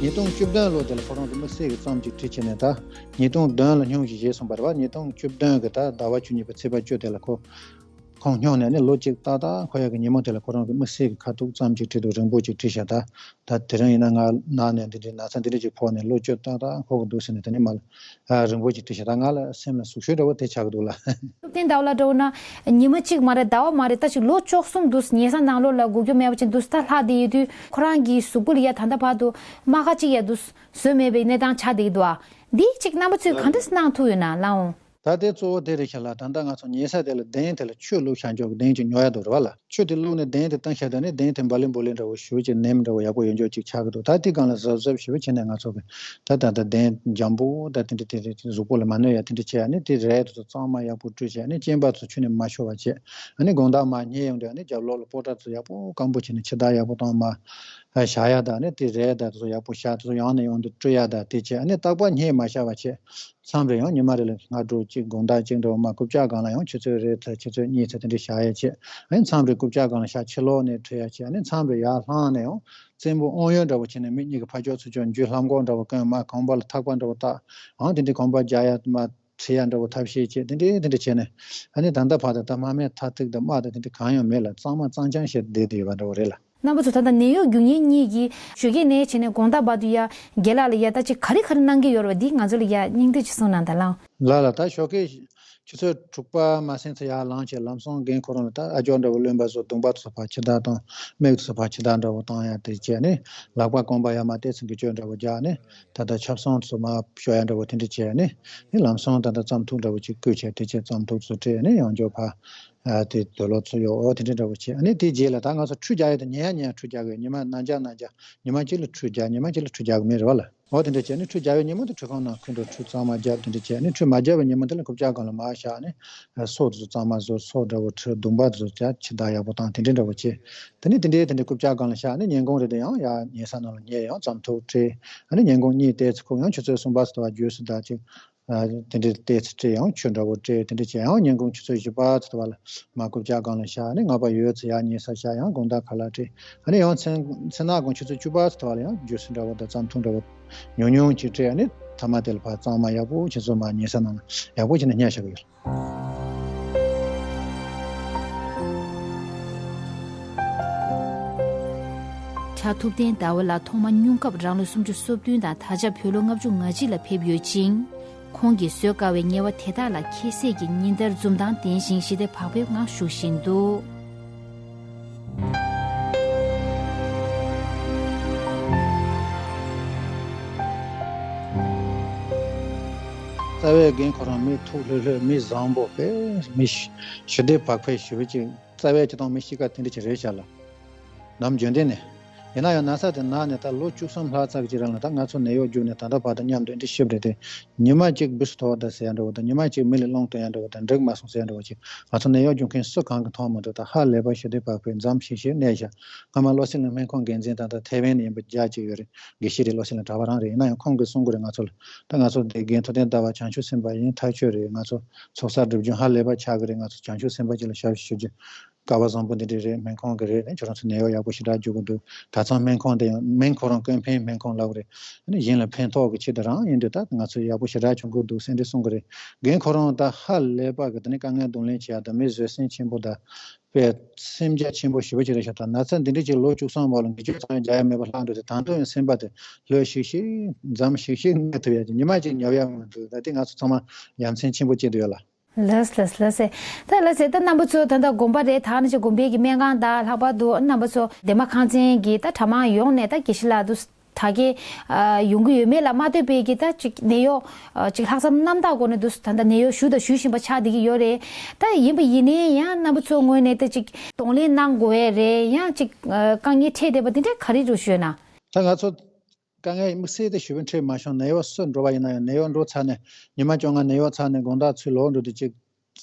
ཉིས་སྟོང་བཅུ་བདུན་ལོ་དེ་ལ་ཁོ་རང་གི་དམིགས་བསལ་གྱི་རྩོམ་ཅིག་བྲིས་བྱས་ནས་ད། ཉིས་སྟོང་བདུན་ལ་སྙུང་གཞི་བཞེས་སོང་བ་རེད་བ། ཉིས་སྟོང་བཅུ་བདུན་གྱི་ད་ཟླ་བ་བཅུ་གཉིས་པའི་ཚེས་པ་བཅུ་དེ་ལ་ཁོ། ཁོང་སྙུང་ནས་ནི་ལོ་གཅིག་ཏག་ཏག་འཁོར་ཡག་གི་ཉིན་མོ་དེ་ལ་ཁོ་རང་གི་དམིགས་བསལ་གྱི་ཁ་ཐུག་རྩོམ་ཅིག་བྲིས་འདུག་རིང་པོ་ཅིག་བྲིས་བཞག་ད། ད་དེ་རིང་ཡིན་ན་ང་ན་ནས་འདི་འདྲའི་ན་ཚ་འདི་འདྲ་ཅིག་ཕོག་ནས་ལོ་བཅུ་ཏག་ཏག་འཁོར་གི་འདུག་ཟེར་ནས་དེ་ནས་མ་ལ་རིང་པོ་ཅིག་བྲིས་བཞག་ད་ང་ལ་སེམས་ལ་ཟུག་ཤོས་འདྲ་བོ་དེ་ཆགས་ཀྱི་འདུག་ལ། ཐུབ་བསྟན་ཟླ་བ་ལགས་འདྲ་བོ་ན་ཉི་མ་གཅིག་མ་རེད་ཟླ་བ་མ་རེད་ད་ཅིག་ལོ་བཅུ་གསུམ་འདུག་ཉལ་ས་ནང་ལོགས་ལ་སྒུག་རྒྱུ་མེད་པ་ཅིག་འདུག་ད་ལྷག་བསྡད་ཡོད་དུས་ཁོ་རང་གི་གཟུགས་པོ་ལ་ཡ་ད་ལྟ་བར་དུ་རྨ་ཁ་ཅིག་ཡ་འདུག་བཟོས་མེད་པའི་གནས་སྟངས་ཆགས་བསྡད་ཀྱི་འདུག་ཨ། འདི་གཅིག་རྣམ་པ་ཚོས་ག་འདྲ་གནང་ཐུབ་ཡོད་ན་ལགས་འོང་། ད་ལྟའི་གཙོ་བོ་དེ་རེད་ཤག་ལ། ད་ལྟ་ང་ཚོ་ཉལ་ས་དེ་ལ་གདན་དེ་ལ་ཆུ་བླུགས་བཞག་འཇོག་གི་གདན་ཅིག་ཉོ་ཡ་འདུག་རེད་བ་ལ། ཆུ་དེ་བླུགས་ནས་གདན་དེ་བཏང་བཞག་དུས་ནི་གདན་དེ་འབའ་ལི་འབོ་ལི་འདྲ་བོ་ཞེ་པོ་ཅིག་ནེམ་འདྲ་བོ་ཡག་པོ་ཡོད་འཇོག་ཅིག་ཆགས་ཀྱི་འདུག་ད་དེ་སྒང་ལ་གཟབ་གཟབ་ཞེ་པོ་བྱས་ནས་ང་ཚོ་གི་ད་ད་ལྟ་གདན་འཇམ་པོ་ད་དེ་འདྲ་དེ་རེད། གཟུགས་པོ་ལ་མ་གནོད་ཡ་དེ་འདྲ་བྱས་ཡ་ནི་དེ་རས་དེ་ཚོ་གཙང་མ་ཡག་པོ་བཀྲུས་བྱས་ནི་སྤྱན་པ་ཚོ་ཆུ་ནས་མ་ཤོར་བ་བྱས། ཨ་ནི་དགོང་དག་མར་ཉལ་ཡོང་དུས་ཨ་ནི་རྒྱབ་ལོགས་ལ་པོ་ཏ་ཚོ་ཡག་པོ་སྐམ་པོ་བྱས་ནས་ཕྱི་ཐག་ཡག་པོ་བཏང་མར་བཞག་ཡ་ད་ནི་དེ་རས་ད་དེ་ཚོ་ཡག་པོ་བཞག་དེ་ཚོ་ཡང་ནས་ཡང་དུ་བཀྲུ་ཡ་ད་དེ་བྱས་ཨ་ནི་རྟག་པར་སྙེག་མ་བཞག་པ་བྱས། མཚམས་རེ་ཡང་ཉི་མ་རེ་ལ་སྔ་དྲོ་གཅིག་དགོང་དག་གཅིག་འདྲ་བོ་མར་རྐུབ་བཀྱག་སྒང་ལ་ཡང་ཆུ་ཚོད་རེ་ཚོད་ཆུ་ཚོད་གཉིས་ཚོད་དེ་འདྲ་བཞག་ཡ་བྱས། ཨ་ནི་མཚམས་རེ་རྐུབ་བཀྱག་སྒང་ལ་བཞག་ཕྱི་ལོགས་ནས་བྲོས་ཡ་བྱས། ཨ་ནི་མཚམས་རེ་ཡར་ལྷང་ནས་ཡང་བཙན་པོ་དབང་ཡོད་འདྲ་བོ་བྱས་ནས་མི་གཉིས་ཀྱི་ཕར་ཕྱོགས་ཚུར་ཕྱོགས་འཇུ་ལྷམ་གོག་འདྲ་བོ་གོན། མར་གོམ་པ་ལ་ཐག་པ་འདྲ་བོ་བཏགས། ཨང་དེ་འདྲའི་གོམ་པ་རྒྱག་ཡ་མར་ ཁྲིད་ཡ་འདྲ་བོ་ཐབས་ཤེས་བྱས། དེ་འདྲས་དེ་འདྲས་བྱས་ནས། ཨ་ནི་ད་ལྟ་བར་དུ་ད་དམག་མི་མཐའ་ཐུག་དང་དམག་དང་དེ་འདྲས་གང་ཡང་མེད་ལ། གཙང་མ་གཙང་རྐྱང་བྱས་བསྡད་དེ་ཡོད་པ་འདྲ་བོ་རེད་ལ། རྣམ་པ་ཚོ། ད་ལྟ་ནད་གཡོག་རྒྱུག་མཁན་གཉིས་ཀྱིས་ཞོགས་ཀས་ནས་བྱས་ནས་དགོང་དག་བར་དུ་ཡ་རྒན་ལགས་ལ་ཡ་ད་ཅིག་ག་རེ་ག་རེ་གནང་གི་ཡོད་རེད་པ། འདི་ང་ཚོ་ལ་ཡ་སྙིང་བསྡུས་ཅིག་གསུངས་གནང་དང་ལགས། ལགས་ལགས། ད་ཞོགས་ཀས་ཆུ་ཚོད་དྲུག་པ་མ་ཟིན་ཙམ་ཡར་ལངས་བྱས་ལམ་སང་རྒན་ཁོ་རང་ལ་ད་ཨ་ཅོག་འདྲ་བོ་ལོན་པ་ཚོ། གདོང་པ་ཚོ་ཕར་ཕྱི་བདར་བཏང་། མིག་ཚོ་ཕར་ཕྱི་བདར་འདྲ་བོ་བཏང་ཡ་དེ་བྱས་ནས། ལག་པ་རྐང་པ་ཡར་མར་ཏོག་ཙམ་འགུལ་སྐྱོད་འདྲ་བོ་རྒྱག་ནས། ད་ལྟ་ཆབ་གསང་ཚོ་མར་ཤོར་ཡ་འདྲ་བོ་དེ་འདྲ་བྱས་ནས། ཨེ་ལམ་སང་ད་ལྟ་རྩམ་ཐུག་འདྲ་བོ་ཅིག་བསྐོལ་བྱས། དེ་བྱས་རྩམ་ཐུག་ཚོ་སྤྲད་ནས་ཡང་བསྐྱར་ཕར། ཨ་དེ་དུག་ལོག་ཚོ་གཡོག། འོ་དེ་འདྲ་འདྲ་བོ་བྱས། ཨ་ནི་དེའི་རྗེས་ལ་ད་ང་ཚོ་ཁྲུས་རྒྱག་ཡ་དེ་ཉལ་ཡ་ཉལ་ཡ་ཁྲུས་རྒྱག་གི། ཉི་མ་ནང་འཇག་ནང་འཇག། ཉི་མ་གཅིག་ལ་ཁྲུས་རྒྱག། ཉི་མ་གཅིག་ལ་ཁྲུས་རྒྱག་གི་མེད་རེད་པ་ལགས། འོ་དེ་འདྲ་བྱས་ནས། ཁྲུས་རྒྱག་པའི་ཉིན་མོ་དེ་ཁྲུས་ཁང་ནང་ཁོང་ཚོ་ཁྲུས་གཙང་མ་བརྒྱབ། དེ་འདྲ་བྱས་ནས། ཁྲུས་མ་བརྒྱབ་པའི་ཉིན་མོ་དེ་ལ་རྐུབ་བཀྱག་སྒང་ལ་མར་བཞག་ནས། ཨ་སོ་དེ་ཚོ་གཙང་མ་བཟོ། སོ་འདྲ་བོ་འཁྲུད། གདོང་པ་དེ་ཚོ་ཕྱི་བདར་ཡག་པོ་བཏང་། དེ་འདྲ་འདྲ་བོ་བྱས། དེ་ནས་དེ་འདྲའི་དེ་འདྲའི་རྐུབ་བཀྱག་སྒང་ལ་བཞག་ནས། ཉིན་གུང་རེ་དེ་ཡང་ཡར་ཉལ་ས་ནང་ལ་ཉལ། ཡང་རྩམ་ཐུག་སྤྲད། ཨ་ནི་ཉིན་གུང་གཉིད་ཏོག་ཙམ་ཁུག། ཡང་ཆུ་ཚོད་གསུམ་པ་ཙམ་དུ་བ་རྗེས་སུ་ད་ཅིག་ཨ་དེ་འདྲའི་ཏོག་ཙམ་སྤྲད། ཡང་ཆུ་འདྲ་བོ་སྤྲད། དེ་འདྲ་བྱས། ཡང་ཉིན་གུང་ཆུ་ཚོད་བཞི་པ་ཙམ་དུ་བ་ལ་མར་རྐུབ་བཀྱག་སྒང་ལ་བཞག་ནས། སྔ་པོ་ཡོད་ཚད་ཡར་ཉལ་ས་བཞག། ཡང་དགོང་དག་ཁ་ལག་སྤྲད། ཨ་ནི་ཡང་མཚན་མཚན་ནག་གུང་ཆུ་ཚོད་བཅུ་པ་ཙམ་དུ་བ་ལ་ཡང་ཇུས་སི་འདྲ་བོ་དང་རྩམ་ཐུག་འདྲ་བོ་ཉུང་ཉུང་ཅིག་སྤྲད། ཨ་ནི་མཐའ་མ་དེ་ལ་ཕར་གཙང་མ་ཡག་པོ་ཁྱེད་ཚོ་མར་ཉལ་ས་ནང་ལ་ཡག་པོ་བྱས་ནས་ཉལ་བཞག་གི་ཡོད། གྲྭ་ཐུབ་བསྟན་ཟླ་བ་ལགས་ཐོག་མ་སྨྱུང་སྐབས་རང་ལོ་སུམ་ཅུ་སོ་བདུན་དང་། ད་ཆ་བོད་ལོ་ལྔ་བཅུ་ང་གཅིག་ལ་ཕེབས་ཡོད་ཅིང་། ཁོང་གིས་བཟོད་དཀའ་བའི་ཉེས་པ་དེ་དག་ལ་ཁྱད་བསད་ཀྱིས་ཉིན་ལྟར་འཛུམ་མདངས་ལྡན་ཞིང་ཞི་བདེ་བག་ཕེབས་ངང་བཞུགས་བཞིན་འདུག། རྩ་བའི་རྒན་ཁོ་རང་མི་ཐུགས་ལྷོད་ལྷོད། མི་བཟང་པོ་དཔེ། མི་ཞི་བདེ་བག་ཕེབས་ཞེ་པོ་ཅིག་རྩ་བའི་སྤྱིར་བཏང་མི་གཤིས་ཀ་དེ་འདྲ་ཅིག་རེད་ཤག་ལགས། ནམ་རྒྱུན་ལྡན་ནས། ཡིན་ན་ཡང་ན་ཚ་དེ་ན་ནས་ད་ལོ་བཅུ་གསུམ་ལྷག་ཙམ་ཅིག་རིང་ལ་ད་ང་ཚོ་ནད་གཡོག་རྒྱུགས་ནས་ད་ལྟ་བར་དུ་མཉམ་དུ་འདི་ཤི་བ་རེད་དེ། ཉི་མ་གཅིག་འབུ་སྲིན་ཐོར་བ་དང་ཟེར་ཡ་འདྲ་བོ་དང་། ཉི་མ་གཅིག་མི་ལ་རླུང་བཏང་ཡ་འདྲ་བོ་དང་། འགྲིག་མ་སོང་ཟེར་ཡ་འདྲ་བོ་ཅིག་ང་ཚོ་ནད་གཡོག་རྒྱུགས་མཁན་སུ་གང་གིས་མཐོང་མི་འདུག། ད་ཧ་ལས་པ་ཞི་བདེ་བག་ཕེབས་འཛོམས་ཤིག་ཤིག་གནས་བཞག། སྔ་མ་བློ་སེང་ལགས་སྨན་ཁང་འགན་འཛིན་དང་། ད་ཐེ་ཝན་ནས་ཡིན་པ་རྒྱ་ཅིག་ཡོད་རེད། དགེ་བཤེས་རེད། བློ་སེང་ལགས་གྲྭ་པ་རང་རེད། ཡིན་ན་ཡང་ཁོང་གིས་གསུང་གི་རེད། ང་ཚོ་ལ། ད་ང་ཚོ་འདི་རྒན་ཐུབ་བསྟན་ཟླ་བ་བྱང་ཆུབ་སེམས་དཔའ་ཡིན། ཐག་ཆོད་རེད། ང་ཚོ་ཚོགས་བསགས་སྒྲིབ་སྦྱོང་ཧ་ལས་པ་ཆགས་ཀྱི་རེད། ང་ཚོ་བྱང་ཆུབ་སེམས་དཔའ་ཅིག་ལ་ཞབས་ཞུ་རྒྱུ། སྐལ་བ་བཟང་པོ་འདི་འདྲ་རེད། སྨན་ཁང་གི་རེད། ཁྱོད་རང་ཚོ་ནད་གཡོག་ཡག་པོ་ཞེ་དྲག་རྒྱུགས་ཀྱི་འདུག། གྲྭ་ཚང་སྨན་ཁང་དེ་ཡང་སྨན་ཁོ་རང་ཀུན་ཕན་སྨན་ཁང་ལབ་ཀྱི་རེད། ཨ་ནི་གཞན་ལ་ཕན་ཐོགས་ཀྱི་ཆེད་དུ་རང་ཡིན་དུས། ད་ང་ཚོ་ཡག་པོ་ཞེ་དྲག་བྱུང་གི་འདུག་ཟེར་འདྲ་གསུང་གི་རེད། རྒན་ཁོ་རང་ད་ཧ་ལས་པ་གི་དེ་ནས་དཀའ་ངལ་གདོང་ལེན་བྱེད་ཡ་དང་། མི་བཟོད་སེམས་ཆེན་པོ་དང་། དཔེ་སེམས་རྒྱ་ཆེན་པོ་ཞེ་པོ་ཅིག་རེད་ཤག། ད་ན་ཚ་འདི་འདྲ་ཅིག་ལོ་བཅུ་གསུམ་བར་ལ་འགུལ་སྐྱོད་ཙམ་ཡང་རྒྱག་ཡ་མེད་པ་ལྷག་འགྲོ་དུས། ད་དུང་ཡང་སེམས་པ་དེ་ལྷོད་ཤིག་ཤིག་འཛོམས་ཤིག་ཤིག་གནས་ཐུབ་ཡ་ཅིག་ཉི་མ་གཅིག་ཉལ་ཡ་མི་འདུག། ད་དེ་ང་ཚོ་ཚང་མ་ཡ་མཚན་ཆེན་པོ་སྐྱེས་བསྡད་ཡོད་ལགས། ལགས་ལགས་ལགས་སེ། ད་ལགས་སེ། ད་རྣམ་པ་ཚོ་ད་ལྟ་དགོན་པ་རེད། ད་ནི་ཅིག་དགོན་པའི་གི་སྨན་ཁང་དང་ལྷག་པར་དུ་རྣམ་པ་ཚོ་འདན་མ་ཁང་ཚན་གྱི་ད་གྲྭ་མང་ཡོངས་ནས་ད་དགེ་བཤེས་ལགས་དུ་ད་གའི་ཨ་ཡོང་གི་ཡོད་མེད་ལ་མ་ལྟོས་པའི་གི་ད་ཅིག་ནད་གཡོག་ཨ་ཅིག་ལྷག་བསམ་རྣམ་དག་སྒོ་ནས་དུ་ད་ལྟ་ནད་གཡོག་ཞུ་དང་ཞུ་བཞིན་པ་ཆགས་བསྡད་ཀྱི་ཡོད་རེད། ད་ཡིན་པ་ཡིན་ནའི་ཡང་རྣམ་པ་ཚོའི་ངོས་ནས་ད་ཅིག་གདོང་ལེན་གནང་དགོས་ཡས་རེད། ཡང་ཅིག་ཨ་དཀའ་ངལ་འཕྲད་བསྡད་པ་དེ་འདྲ་ག་རེ་འདུག་ཞུས་ན། ད་ང་ཚོ་དཀའ་ངལ་དམིགས་བསལ་དེ་ཞེ་པོ་འཕྲད་མ་བྱུང་། ནད་གཡོག་སུ་འགྲོ་བ་ཡིན་ན་ཡང་ནད་གཡོག་འགྲོ་ཚར་ནས། ཉི་མ་བཅོ་ལྔ་ནད་གཡོག་ཚར་ནས་དགོང་དག་ཚུར་ལོག་འགྲོ་དུས་ཅིག་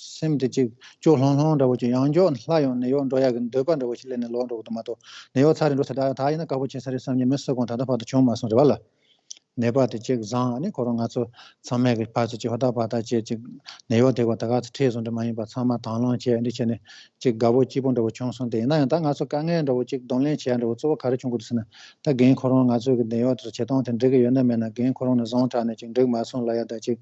སེམས་དེ་ཅིག་སྐྱོ་ལྷུང་ལྷུང་འདྲ་བོ་ཅིག། ཡང་བསྐྱར་སླར་ཡང་ནད་གཡོག་འགྲོ་ཡག་གི་འདོད་པ་འདྲ་བོ་ཞིག་སླེབས་ནས་ལོག་འགྲོ་གི་འདུག་མ་གཏོགས། ནད་གཡོག་ཚར་རེ་འགྲོ་ཚར། ད་ད་ཡིན་ན་དཀའ་པོ་བྱེད་ས་རེད་བསམ་མཁན་མི་སུ་གང་ད་ལྟ་བར་དུ་བྱུང་མ་སོང་རེད་པ་ལགས། ནད་པ་དེ་ཅིག་བཟང་། ཨ་ནི་ཁོ་རང་ང་ཚོ་ཚང་མས་གི་ཕར་ཚུར་ཅིག་ཧོ་ད་བ་ད་བྱས་ཅིག། ནད་གཡོག་དེ་ག་ད་ག་ཚོད་ཁྲིད་སོང་འདྲ་མ་ཡིན་པ། ཚང་མ་དང་བླངས་བྱས་འདི་བྱས་ནས་ཅིག་དགའ་པོ་སྐྱིད་པོ་འདྲ་བོ་བྱུང་སོང་། དེ་ཡིན་ན་ཡང་ད་ང་ཚོ་དཀའ་ངལ་འདྲ་བོ་ཅིག་གདོང་ལེན་བྱེད་ཡ་འདྲ་བོ་གཙོ་བོ་ག་རེ་བྱུང་གི་འདུག་ཟེར་ན། ད་རྒན་ཁོ་རང་ང་ཚོ་གི་ནད་གཡོག་དེ་ཚོ་བྱེད་སྟངས་དེ་འགྲིག་གི་ཡོད་ན་མེད་ན། རྒན་ཁོ་རང་ནས་བཟུང་དྲགས་ནས་ཅིག་འགྲིག་མ་སོང་ལབ་ཡ་ད་ཅིག་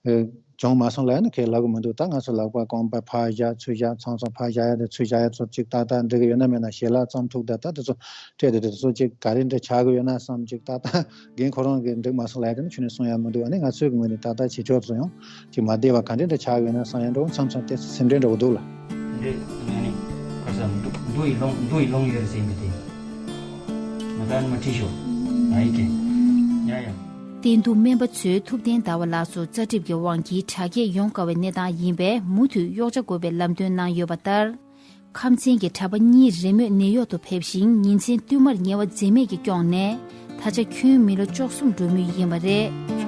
ཨེ། བྱུང་མ་སོང་ལབ་ཡ་ནི་ཁས་ལབ་གི་མི་འདུག། ད་ང་ཚོ་ལག་པ་རྐང་པ་ཕར་བཞག་ཚུར་བཞག། ཚང་ཚང་ཕར་བཞག་ཡ་དང་ཚུར་བཞག་ཡ་ཚོ་ཅིག་ཏག་ཏག་འགྲིག་གི་ཡོད་ན་མེད་ན། ཞལ་ལག་རྩམ་ཐུག་ད་ད་དེ་ཚོ་སྤྲད་དེ་དེ་ཚོ་ཅིག་ག་རེ་འདྲ་ཆགས་གི་ཡོད་ན་བསམ། ཅིག་ཏག་ཏག་རྒན་ཁོ་རང་གིས་འགྲིག་མ་སོང་ལབ་ཡ་དེ་ནི་ཁྱོན་ནས་གསུང་ཡ་མི་འདུག། ཨ་ནི་ང་ཚོའི་གི་ངོས་ནས་ཏག་ཏག་བྱེད་ཕྱོགས་ཚོ་ཡང་ཅིག་མ་བདེ་བ་ག་འདྲ་འདྲ་ཆགས་གི་ཡོད་ན་བསམ་ཡ་འདྲ་བོ་མཚམས་མཚམས་ཏོག་ཙམ་སེམས་ཁྲལ་འདྲ་བོ་འདུག་ལ། འདི་ནི་ཁ་སང་འདུ་འདུ་ཡི་ལོང་འདུ་ཡི་ལོང་ཡོད་ཟེར་མི་དེ་ང་ད་མ་ཁྲིད་ཤོག་ང་ཡི་གེ་ཉ་ཡང་། བསྟན་འདུ་སྨན་པ་ཚོས་ཐུབ་བསྟན་ཟླ་བ་ལགས་སུ་རྩ་གྲིབ་ཀྱི་དབང་གིས་དྲག་སྐྱེད་ཡོང་དཀའ་བའི་གནས་སྟངས་ཡིན་པས། མུ་མཐུད་གཡོག་བྱ་དགོས་པའི་ལམ་སྟོན་གནང་ཡོད་པ་ལྟར། ཁམས་ཚན་གྱི་གྲྭ་པ་གཉིས་རེས་མོས་ནད་གཡོག་ཏུ་ཕེབས་ཤིང་། ཉིན་མཚན་བསྟུད་མར་ཉལ་བ་འཛེམས་མེད་ཀྱིས་སྐྱོང་ནས། ད་ཆ་ཁྱོན་མི་ལོ་བཅུ་གསུམ་འགྲོ་མུས་ཡིན་པ་རེད།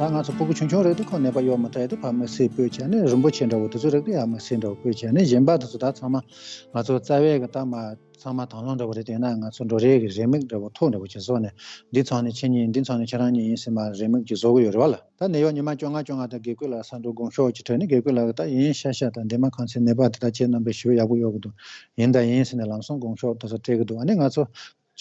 ད་ང་ཚོ་སྤུ་གུ་ཆུང་ཆུང་རེད་དུས་ཁོ་ནད་པ་གཡོག་མ་ཐུབ་ཡ་དུས་ཕར་དམིགས་བསལ་སྤོས་བྱས་ནས། རིན་པོ་ཆེ་འདྲ་བོ་དེ་ཚོ་རེད་དུས་ཡར་དམིགས་བསལ་འདྲ་བོ་སྤོས་བྱས་ནས། གཞན་པ་དེ་ཚོ་ད་ཚང་མ་ང་ཚོ་རྩ་བའི་གི་ད་མ། ཚང་མ་དང་བླངས་འདྲ་བོ་རེད། དེ་ན་ང་ཚོ་འགྲོ་རེས་ཀྱི་རེའུ་མིག་འདྲ་བོ་ཐོག་འདྲ་བོ་ཅིག་བཟོས་ནས། འདི་ཚང་ནི་ཁྱེད་གཉིས་ཡིན། འདི་ཚང་ནི་ཁྱེད་རང་གཉིས་ཡིན་ཟེར་མར་རེའུ་མིག་ཅིག་བཟོ་གི་ཡོད་རེད་བ་ལ། ད་ནད་གཡོག་ཉི་མ་བཅོ་ལྔ་བཅོ་ལྔ་དང་དགེ་བསྐོས་ལགས་ས་འགྲོ་དགོངས་ཞོག་ཅིག་ཕྲད་ནས། དགེ་བསྐོས་ལགས་ད་ཡིན་ཤ་ཤ་དང་འདན་མ་ཁང་ཚན་ནད་པ་དེ་དག་ཁྱེད་རྣམ་པས་ཞུ་ཡག་པོ་གཡོག་གི་འདུག། ཡིན་ད་ཡིན་ཟེར་ནས་ལམ་སང་དགོངས་ཞོག་དེ་ཚོ་སྤྲད་གི་འདུག། ཨ་ནི་ང་ཚོ་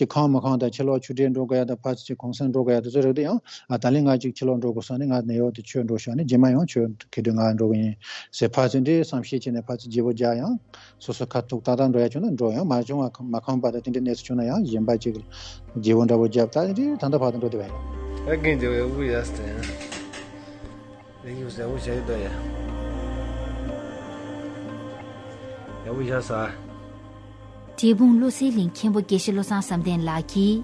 ཅིག་ཁང་མི་ཁང་དང་ཕྱི་ལོགས་ཆུ་འདྲེན་འགྲོ་དགོས་ཡ་དང་ཕར་ཚུར་ཅིག་གུང་སེང་འགྲོ་དགོས་ཡ་དེ་ཚོ་རེད་དེ། ཡང་ཨ་ད་ལན་ང་ཅིག་ཕྱི་ལོགས་འགྲོ་དགོས་སོང་ནས་ང་ནེའུ་ཡོག་དེ་ཁྱོད་འགྲོ་ཤོག་ནས་རྗེས་མ་ཡང་ཁྱོད་ཁེ་དུས་ང་འགྲོ་གི་ཡིན་ཟེར་ཕར་ཚུར་འདྲི་བསམ་ཤེས་བྱས་ནས་ཕར་ཚུར་བརྗེ་པོ་རྒྱག་ཡང་སོ་སོ་ཁ་ཐུག་ཏག་ཏག་འགྲོ་ཡ་བྱུང་ན་འགྲོ། ཡང་མ་བྱུང་བ་མ་ཁོམ་པ་དང་དེ་འདྲའི་གནས་ཚུལ་བྱུང་ན་ཡང་གཞན་པ་ཅིག་བརྗེ་པོ་འདྲ་པོ་རྒྱབ། ད་དེ་འདྲའི་ད་ལྟ་བར་དུ་འགྲོ་བསྡད་པ་ཡིན། ཨ་རྒན་ཇེ་ཝེ་ཝུ་ཡ་སི་ཏན། ལེགས་ཡོད་ཟེར་བོ་བྱ་ཡི་དོ་ཡ། ཡ་བོ་ཡ་ས། འབྲས་སྤུངས་བློ་གསལ་གླིང་མཁན་པོ་དགེ་བཤེས་བློ་བཟང་བསམ་གཏན་ལགས་ཀྱིས།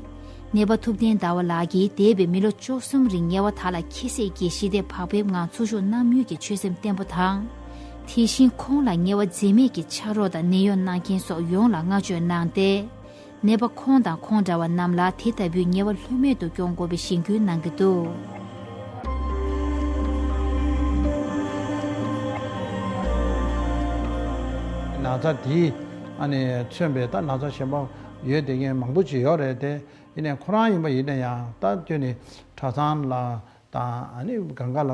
ནེ་པ་ཐུབ་བསྟན་ཟླ་བ་ལགས་ཀྱིས་འདས་པའི་མི་ལོ་བཅུ་གསུམ་རིང་དམྱལ་བ་དག་ལ་ཁྱི་སྲེག་གི་ཞི་བདེ་བག་ཕེབས་ངང་ཚོགས་ཞུགས་གནང་མུས་ཀྱི་ཆོད་སེམས་བརྟན་པོ་དང་། དེ་བཞིན་ཁོང་ལ་དམྱལ་བ་འཛད་མེད་ཀྱི་ཕྱག་རོགས་དང་ནད་གཡོག་གནང་མཁན་སོགས་ཡོངས་ལ་བསྔགས་བརྗོད་གནང་སྟེ། ནད་པ་ཁོང་དང་ཁོང་འདྲ་བ་རྣམས་ལ་དེ་ལྟ་བུའི་དམྱལ་བ་ལྷོད་མེད་དུ་སྐྱོང་དགོས་པའི་གཞེན་སྐུལ་གནང་གི་འདུག། ན་ཚ་དེ་ཨ་ནི་མཚོན་པའི་ད་ན་ཚ་གཞན་པ་ཡོད་བསྡད་མཁན་མང་པོ་ཅིག་ཡོད་རེད་དེ། ཡིན་ནའི་ཁོ་རང་ཡིན་པ་ཡིན་ན་ཡང་ད་ཁྱོད་ནི་གྲྭ་ཚང་ལ་དང་ཨ་ནི་གང་ག་ལ་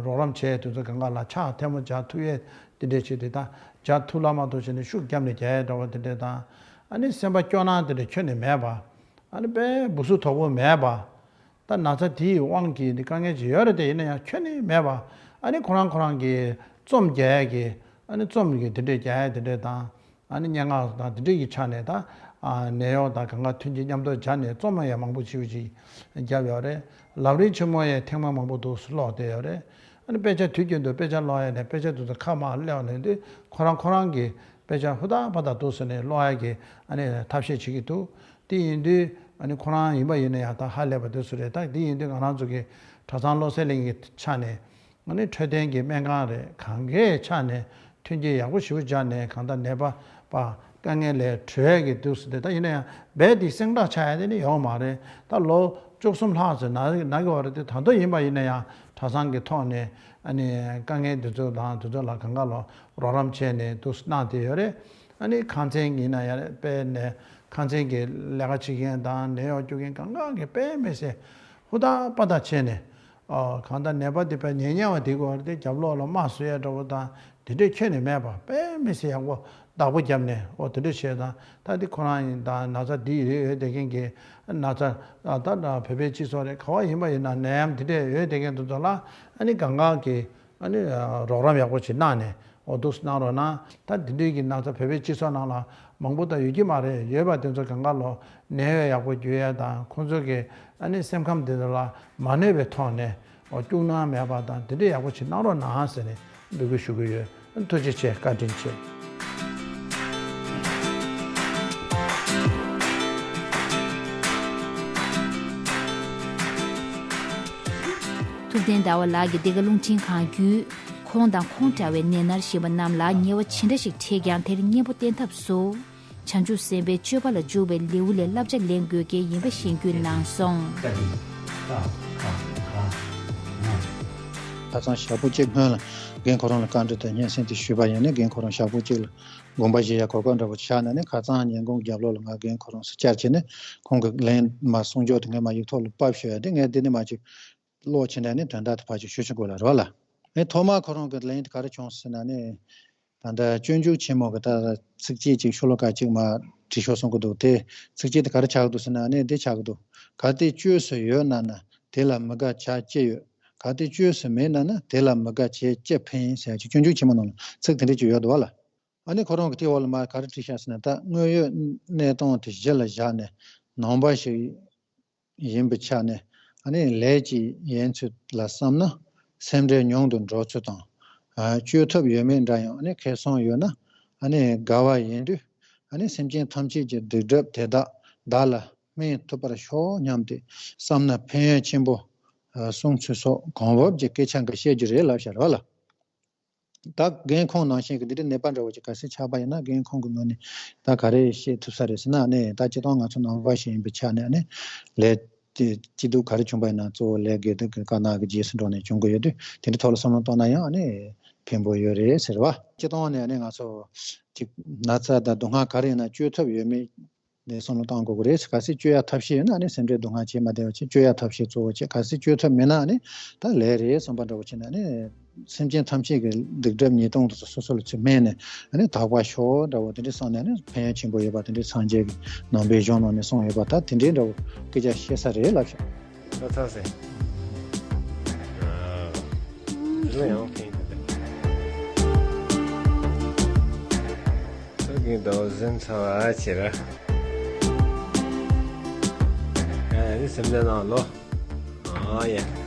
རོགས་རམ་བྱས། དུས་ཚོད་གང་ག་ལ་ཕྱག་ཐལ་མོ་སྦྱར་ཐུབ་ཡས་དེ་འདྲས་བྱས་ཏེ། ད་སྦྱར་ཐུབ་ལ་མ་ཐུབ་བྱས་ནས་ཤུགས་བརྒྱབ་ནས་རྒྱག་ཡས་འདྲ་བ་དེ་འདྲས་དང་། ཨ་ནི་སེམས་པ་སྐྱོ་སྣང་དེ་འདྲས་ཁྱོན་ནས་མེད་པ། ཨ་ནི་དཔེ་སྦུག་སུ་དོག་པོ་མེད་པ། ད་ན་ཚ་དེའི་དབང་གིས་ནི་དཀའ་ངལ་ཅིག་ཡོད་རེད་དེ། ཡིན་ན་ཡང་ཁྱོན་ནས་མེད་པ། ཨ་ནི་ཁོ་རང་ཁོ་རང་གི་རྩོམ་རྒྱག་ཡས་ཀྱི་ཨ་ནི་རྩོམ་གྱི་དེ་འདྲས་རྒྱག་ཡས་དེ་འདྲས་དང་། ཨ་ནི་སྙན་ངག་དང་དེ་འདྲས་ཀྱི་ཆ་ནས་ད་ཨ་ནད་གཡོག་དང་གང་ག་མཐུན་རྐྱེན་མཉམ་དུ་སྦྱར་ནས་རྩོམ་ཡང་མང་པོ་ཞེ་པོ་ཅིག་བརྒྱབ་ཡོད་རེད། ལམ་རིམ་ཆེན་མོ་ཡང་ཐེངས་མ་མང་པོ་འདུག་སེ་ཀློག་བསྡད་ཡོད་རེད། ཨ་ནི་དཔེ་ཆ་དུས་རྒྱུན་དུ་དཔེ་ཆ་ཀློག་ཡས་ནས་དཔེ་ཆ་དེ་ཚོ་ཁ་མར་སླེབས་ནས་དུས་ཁོ་རང་ཁོ་རང་གི་དཔེ་ཆ་ཧུར་ཐག་པ་ཐག་འདུག་སེ་ནས་ཀློག་ཡས་ཀྱི་ཨ་ནི་ཐབས་ཤེས་བྱེད་ཀྱི་འདུག། དེ་ཡིན་དུས་ཨ་ནི་ཁོ་རང་ཡིན་པ་ཡིན་ན་ཡང་ད་ཧ་ལས་པ་དེ་ཚོ་རེད། ད་དེ་ཡིན་དུས་ང་རང་ཚོ་གི་གྲྭ་ཚང་བློ་གསལ་གླིང་གི་ཆ་ནས་ཨ་ནི་འཕྲོད་བསྟེན་གྱི་སྨན་ཁང་རེད། གང་གའི་ཆ་ནས་མཐུན་རྐྱེན་ཡག་པོ་ཞེ་པོ་སྦྱར་ནས། གང་ལྟར་ནད་པ་པ་དཀའ་ངལ་ལས་གྲོལ་གྱི་འདུག་སེ་དེ། ད་ཡིན་ན་ཡང་རྦད་དེ་སེང་དྲག་ཆགས་ཡ་དེ་ནི་ཡོད་མ་རེད། ད་ལོ་བཅུ་གསུམ་ལྷག་ཙམ་ན་ན་གི་བ་རེད་དེ། ད་དུང་ཡིན་པ་ཡིན་ན་ཡང་གྲྭ་ཚང་གི་ཐོག་ནས་ཨ་ནི་དཀའ་ངལ་འདི་ཚོ་དང་དེ་ཚོ་ལ་གང་ག་ལ་རོགས་རམ་བྱས་ནས་འདུག་སེ་གནང་བསྡད་ཡོད་རེད། ཨ་ནི་ཁང་ཚན་ཡིན་ན་ཡང་རེད། དཔེ་ནས་ཁང་ཚན་གྱི་ལས་ཀ་བྱེད་མཁན་དང་ནད་གཡོག་སྐྱོབ་མཁན་གང་ག་གིས་དཔེ་མི་སྲིད་ཧུར་ཐག་པ་ཐག་བྱས་ནས། ཨོ། གང་ལྟར་ནད་པ་དེ་དཔེ་ཉེ་ཉེ་བ་དེ་གོ་རེད་དེ། རྒྱབ་ལོགས་ལ་དམག་བཟོ་ཡ་འདྲ་བོ་དང་དེ་འདྲས་ཁྱོན་ནས་མེད་པ། དཔེ་མི་སྲིད་ཡག་པོ་བདག་པོ་བརྒྱབ་ནས། ཨོ། དེ་འདྲས་བྱས་དང་། ད་དེ་ཁོ་རང་ཡིན་དང་ན་ཚ་འདི་ཡོད་བསྡད་མཁན་གྱི་ན་ཚ། ད་ད་བོད་པའི་སྤྱི་ཚོགས་རེད། ག་བ་ཡིན་པ་ཡིན་ན་ནད་ཡམས་འདི་འདྲས་ཡོད་བསྡད་མཁན་དེ་ཚོ་ལ་ཨ་ནི་གང་ག་གིས་ཨ་ནི་རོགས་རམ་ཡག་པོ་ཞིག་གནང་ནས། ཨོ། འདུག་སེ་གནང་རོགས་གནང་། ད་འདི་འདྲས་ཀྱི་ན་ཚ་བོད་པའི་སྤྱི་ཚོགས་ནང་ལ་མང་པོ་ད་ཡོད་ཀྱི་མ་རེད། ཡོད་པ་དེ་ཚོ་གང་ག་ལ་ནད་ཡོད་ཡག་པོ་འགྱུར་ཡ་དང་། ཁོང་ཚོ་གི་ཨ་ནི་སེམས་ཁམས་དེ་ཚོ་ལ་མ་གནོད་པའི་ཐོག་ནས། ཨོ། སྐྱོ་སྣང་མེད་པ་དང་དེ་འདྲས་ཡག་པོ་ཞིག་གནང་རོགས་གནང་ཟེར་ནས་འབོད་སྐུལ་ཞུ་གི་ཡོད། ཐུགས་རྗེ་ཆེ། བཀའ་དྲིན་ཆེ། ཐུབ་བསྟན་ཟླ་བ་ལགས་ཀྱིས་འདི་ག་རླུང་འཕྲིན་ཁང་བརྒྱུད། ཁོང་དང་ཁོང་འདྲ་བའི་ནད་མནར་བཞིན་པ་རྣམས་ལ་ཉེ་བ་ཇི་འདྲ་ཞིག་འཕྲད་ཀྱང་དེར་གཉེན་པོ་བསྟེན་ཐབས་སུ། བྱང་ཆུབ་སེམས་དཔའི་སྤྱོད་པ་ལ་འཇུག་པའི་ལེའུ་ལས་བསླབ་བྱ་ལེན་དགོས་གལ་ཡིན་པ་ཞིག་བརྒྱུད་གནང་སོང་། ཁ་སང་ཞག་པོ་གཅིག་སྔོན་ལ་རྒན་ཁོ་རང་ལ་བཀའ་འདྲི་དང་སྙན་སེང་དེ་ཞུས་པ་ཡིན་ནའི། རྒན་ཁོ་རང་ཞག་པོ་གཅིག་ལ་དགོངས་པ་བཞེས་ཡ་གོ་སྐབས་འདྲ་པོ་ཆགས་ནས་ནི། ཁ་སང་ཉིན་གུང་རྒྱབ་ལོགས་ལ་ང་རྒན་ཁོ་རང་ཚོ་བཅར་བྱས་ནས་ཁོང་གི་ལན་མ་གསུང་ཆོག་དེ་ངས་མ་ཡིག་ཐོག་ལ་ཕབ་ཞུ་ཡ་དེ། ངས་འདི་ནས་མ་ཅིག་ཀློག་བྱས་ནས་ནི་དོན་དག་དེ་ཕར་ཅིག་ཞུ་ཆོག་གོ་ལ་རོགས་ལ། ངས་ཐོག་མར་ཁོ་རང་གི་ལན་དེ་ག་རེ་བྱུང་ཟེར་ན་ནི། ད་ལྟ་སྤྱོད་འཇུག་ཆེན་མོ་གི་ད་ཚིགས་བཅད་ཅིག་ཤོ་ལོ་ཀ་གཅིག་མ་བྲིས་ཤོག་གསུང་གི་འདུག། དེ་ཚིགས་བཅད་དེ་ག་རེ་ཆགས་ཀྱི་འདུག་ཟེར་ན་ནི་འདི་ཆགས་ཀྱི་འདུག། གལ་ཏེ་བཅོས་སུ་ཡོད་ན་ན། དེ་ལ་མི་དགའ་བྱ་ཅི་ཡོད། གལ་ཏེ་བཅོས་སུ་མེད་ན་ན། དེ་ལ་མི་དགའ་བྱས་ཅི་ཕན་ཟེར་ཡ་ཅིག་སྤྱོད་འཇུག་ཆེན་མོ་ནང་ལ་ཚིག་དེ་འདྲ་ཅིག་ཡོད་འདུག་བ་ལ། ཨ་ནི་ཁོ་རང་གི་དེའི་འོག་ལ་མར་ག་རེ་བྲིས་ཤག་ཟེར་ན། ད་དངོས་ཡོད་གནས་སྟངས་དེ་གཞི་ལ་བཞག་ནས་ནང་པ་ཞིག་ཡིན་པའི་ཆ་ནས། ཨ་ནི་ལས་ཀྱི་ཡན་ཚོད་ལ་བསམ་ན་སེམས་ཁྲལ་ཉུང་དུ་འགྲོ་ཚུལ་དང་། ཨ། བཅོས་ཐབས་ཡོད་མེད་འདྲ་ཡང་། ཨ་ནི་ཁེ་བཟང་ཡོད་ན་ཨ་ནི་དགའ་བ་ཡིན་དུས། ཨ་ནི་སེམས་ཅན་ཐམས་ཅད་ཀྱི་སྡིག་སྒྲིབ་དེ་དག་བདག་ལ་སྨིན་ཐུབ་པར་ཤོག་སྙམ་སྟེ་བསམ་ན་ཕན་ཡོན་ཆེན་པོ་གསུང་ཚུལ་སོགས་གང་བབ་ཀྱི་སྐད་ཆ་འགའ་བཤད་རྒྱུ་རེད་ལབ་བཞག་རེད་བ་ལ། ད་རྒན་ཁོང་ནང་བཞིན་གྱི་འདི་འདྲའི་ནད་པ་འདྲ་བོ་ཅིག་གལ་སྲིད་ཆགས་པ་ཡིན་ན། རྒན་ཁོང་གི་ངོས་ནས་ད་ག་རེ་བཤད་ཐུབ་ས་རེད་ཟེར་ན། ཨ་ནི་ད་སྤྱིར་བཏང་ང་ཚོ་ནང་པ་ཞིག་ཡིན་པའི་ཆ་ནས། ཨ་ནི་ལས་དེ་སྐྱིད་སྡུག་ག་རེ་བྱུང་པ་ཡིན་ན་གཙོ་བོ་ལས་དགེ་སྡིག་གི་དཀར་ནག་གི་རྗེས་སུ་འགྲོ་ནས་བྱུང་གི་ཡོད་དུས། དེ་འདྲའི་ཐོག་ལ་བསམ་བློ་གཏོང་ན་ཡང་ཨ་ནི་ཕན་པོ་ཡོད་རེད་ཟེར་བ། སྤྱིར་བཏང་ནས་ཨ་ནི་ང་ཚོ་ཅིག་ན་ཚ་དང་སྡུག་བསྔལ་ག་རེ་ཡིན་ན་བཅོས་ཐབས་ཡོད་མེད་ འདི་བསམ་བློ་གཏོང་དགོས་ཀྱི་རེད། གལ་སྲིད་བཅོས་ཡ་ཐབས་ཤེས་ཡོད་ན་ནི་སེམས་ཁྲལ་སྡུག་བསྔལ་བྱེད་མ་བསྡད་པ་བྱས་བཅོས་ཡ་ཐབས་ཤེས་གཙོ་བོ་བྱས། གལ་སྲིད་བཅོས་ཐབས་མེད་ན་ནི་ད་ལས་རེད་བསམ་པ་འདྲ་བོ་བྱས་ན་ནི་སེམས་ཅན་ཐམས་ཅད་ཀྱི་སྡིག་སྒྲིབ་ཉེས་ལྟུང་དེ་ཚོ་སོ་སོ་ལ་ཚུར་མེད་ནས་ནི་དག་པ་ཤོག་འདྲ་བོ་དེ་འདྲ་བསམ་ནས་ནི་ཕན་ཡོན་ཆེན་པོ་ཡོད་པ་དེ་འདྲ་སངས་རྒྱས་ཀྱི་ནང་པའི་གཞུང་ནང་ནས་གསུངས་ཡོད་པ། ད་དེ་འདྲའི་འདྲ་བོ་སྐད་ཆ་བཤད་ས་རེད་ལབ་ཤག་ད་ཚར་སོང་། ཨ། འདི་ལ་ཡང་ཕན་གྱི་འདུག་ཚོད་ཀྱི་འདུག་ཟིན་ཚར་བ་ཨ་ཆེ་ར། ཨ་ནི་སེམས་ལ་ནང་ལོ། ཨ་ཡ།